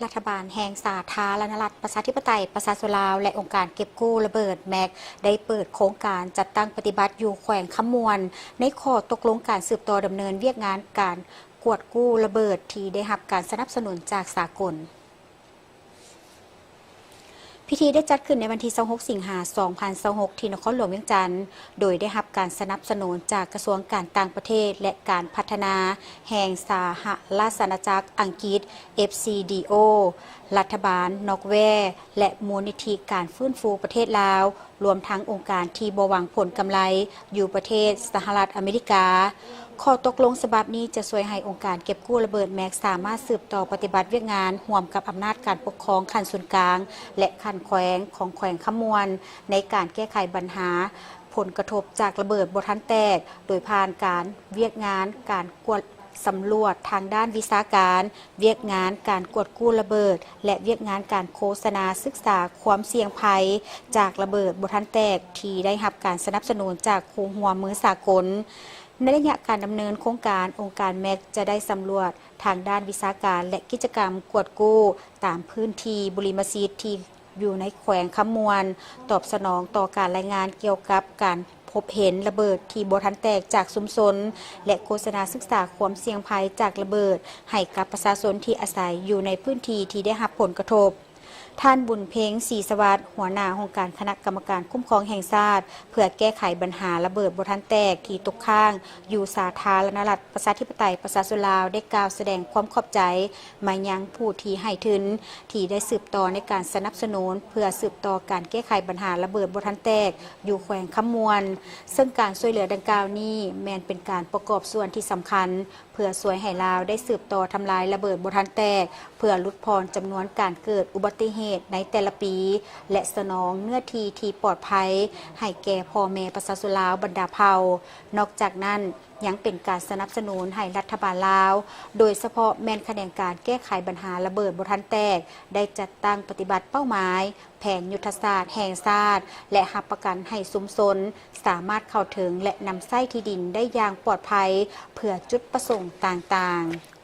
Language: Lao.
ລັດຖະບານແຫ່ງສາທາລະນະລັດ ປະຊາທິປະໄຕ ປະຊາຊົນລາວ ແລະ ອົງການເກັບກູ້ລະເບີດ ແມັກ ໄດ້ເປີດໂຄງການຈັດຕັ້ງປະຕິບັດຢູ່ແຂວງຄຳມ່ວນ ໃນຂໍ້ຕົກລົງການສືບຕໍ່ດຳເນີນວຽກງານການກວດກູ້ລະເບີດ ທີ່ໄດ້ຮັບການສະໜັບສະໜູນຈາກສາກົນ. ພິທີໄດ້ຈັດຂຶ້ນໃນວັນທີຊາວຫົກ ສິງຫາ ສອງພັນຊາວຫົກ ທີ່ນະຄອນຫຼວງວຽງຈັນ, ໂດຍໄດ້ຮັບການສະໜັບສະໜູນຈາກກະຊວງການຕ່າງປະເທດ ແລະ ການພັດທະນາແຫ່ງສາຫະລາຊະອານາຈັກອັງກິດ FCDO ລັດຖະບານນອກແວ ແລະ ມູນນິທິການຟື້ນຟູປະເທດລາວ, ລວມທັງອົງການທີ່ບໍ່ຫວັງຜົນກຳໄລຢູ່ປະເທດສະຫະລັດອາເມລິກາ. ຂໍ້ຕົກລົງສະບັບນີ້ຈະຊ່ວຍໃຫ້ອົງການເກັບກູ້ລະເບີດ ແມັກ ສາມາດສືບຕໍ່ປະຕິບັດວຽກງານຮ່ວມກັບອຳນາດການປົກຄອງຂັ້ນສູນກາງ ແລະ ຂັ້ນແຂວງຂອງແຂວງຄຳມ່ວນ ໃນການແກ້ໄຂບັນຫາຜົນກະທົບຈາກລະເບີດບໍ່ທັນແຕກ ໂດຍຜ່ານການວຽກງານການກວດສຳຫຼວດທາງດ້ານວິຊາການ, ວຽກງານການກວດກູ້ລະເບີດ ແລະ ວຽກງານການໂຄສະນາສຶກສາຄວາມສ່ຽງໄພຈາກລະເບີດບໍ່ທັນແຕກ ທີ່ໄດ້ຮັບການສະໜັບສະໜູນຈາກຄູ່ຮ່ວມມືສາກົນ. ໃນໄລຍະການດຳເນີນໂຄງການ, ອົງການ ແມັກ ຈະໄດ້ສຳຫຼວດທາງດ້ານວິຊາການ ແລະ ກິດຈະກຳກວດກູ້ຕາມພື້ນທີ່ບຸລິມະສິດທີ່ຢູ່ໃນແຂວງຄຳມ່ວນ, ຕອບສະໜອງຕໍ່ການລາຍງານກ່ຽວກັບການພົບເຫັນລະເບີດທີ່ບໍ່ທັນແຕກຈາກຊຸມຊົນ ແລະ ໂຄສະນາສຶກສາຄວາມສ່ຽງໄພຈາກລະເບີດໃຫ້ກັບປະຊາຊົນທີ່ອາໄສຢູ່ໃນພື້ນທີ່ທີ່ໄດ້ຮັບຜົນກະທົບ. ທ່ານ ບຸນເພັງ ສີສະຫວັດ ຫົວໜ້າຫ້ອງການຄະນະກຳມະການຄຸ້ມຄອງແຫ່ງຊາດ ເພື່ອແກ້ໄຂບັນຫາລະເບີດບໍ່ທັນແຕກທີ່ຕົກຄ້າງຢູ່ສາທາລະນະລັດ ປະຊາທິປະໄຕ ປະຊາຊົນລາວ ໄດ້ກ່າວສະແດງຄວາມຂອບໃຈມາຍັງຜູ້ທີ່ໃຫ້ທຶນ ທີ່ໄດ້ສືບຕໍ່ໃນການສະໜັບສະໜູນ ເພື່ອສືບຕໍ່ການແກ້ໄຂບັນຫາລະເບີດບໍ່ທັນແຕກຢູ່ແຂວງຄຳມ່ວນ, ເຊິ່ງການຊ່ວຍເຫຼືອດັ່ງກ່າວນີ້ ແມ່ນເປັນການປະກອບສ່ວນທີ່ສຳຄັນ ເພື່ອຊ່ວຍໃຫ້ລາວໄດ້ສືບຕໍ່ທຳລາຍລະເບີດບໍ່ທັນແຕກ ເພື່ອຫຼຸດຜ່ອນຈຳນວນການເກີດອຸບັດຕິເຫດໃນແຕ່ລະປີ ແລະ ສະໜອງເນື້ອທີ່ທີ່ປອດໄພໃຫ້ແກ່ພໍ່ແມ່ປະຊາຊົນລາວບັນດາເຜົ່າ. ນອກຈາກນັ້ນ, ຍັງເປັນການສະໜັບສະໜູນໃຫ້ລັດຖະບານລາວ, ໂດຍສະເພາະແມ່ນຂະແໜງການແກ້ໄຂບັນຫາລະເບີດບໍ່ທັນແຕກ ໄດ້ຈັດຕັ້ງປະຕິບັດເປົ້າໝາຍ ແຜນຍຸດທະສາດແຫ່ງຊາດ ແລະ ຮັບປະກັນໃຫ້ຊຸມຊົນສາມາດເຂົ້າເຖິງ ແລະ ນຳໃຊ້ທີ່ດິນໄດ້ຢ່າງປອດໄພ ເພື່ອຈຸດປະສົງຕ່າງໆ.